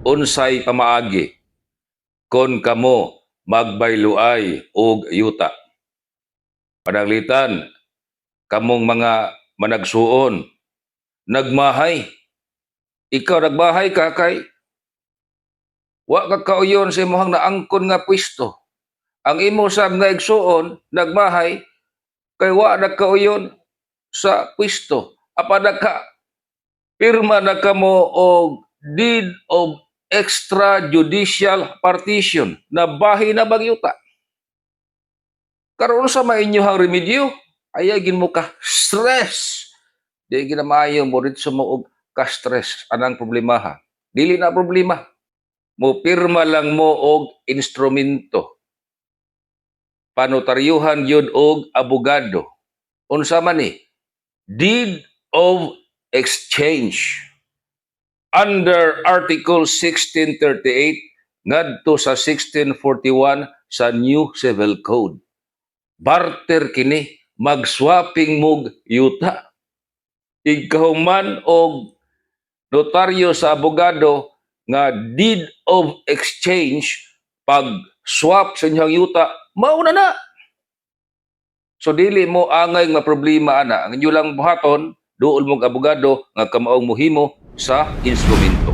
Unsay pamaagi kon kamo magbayluay og yuta? Pananglitan kamong mga managsuon nagmahay. Ikaw, nagmahay ka kay wa ka kauyon sa imong naangkon nga pwesto. Ang imo sab nga igsuon nagmahay kay wa na kauyon sa pwesto. Apan naka pirma na kamo og deed of extrajudicial partition na bahin na bag yuta. Karon, sa mainyohang remedyo, ayaw gin mo ka stress. Di gina maayo mo ritso mo og ka stress anang problema ha. Dili na problema. Mo pirma lang mo og instrumento. Panotaryuhan gyud og abogado. Unsa man ni? Deed of exchange. Under Article 1638 ngadto sa 1641 sa New Civil Code. Barter kini, mag-swapping mog yuta. Igkahuman og notaryo sa abogado nga deed of exchange, pag swap sa inyong yuta, mauna na. So dili mo angay nga problema ana. Ang inyo lang buhaton, duol mong abogado nga kamaong muhimo sa instrumento.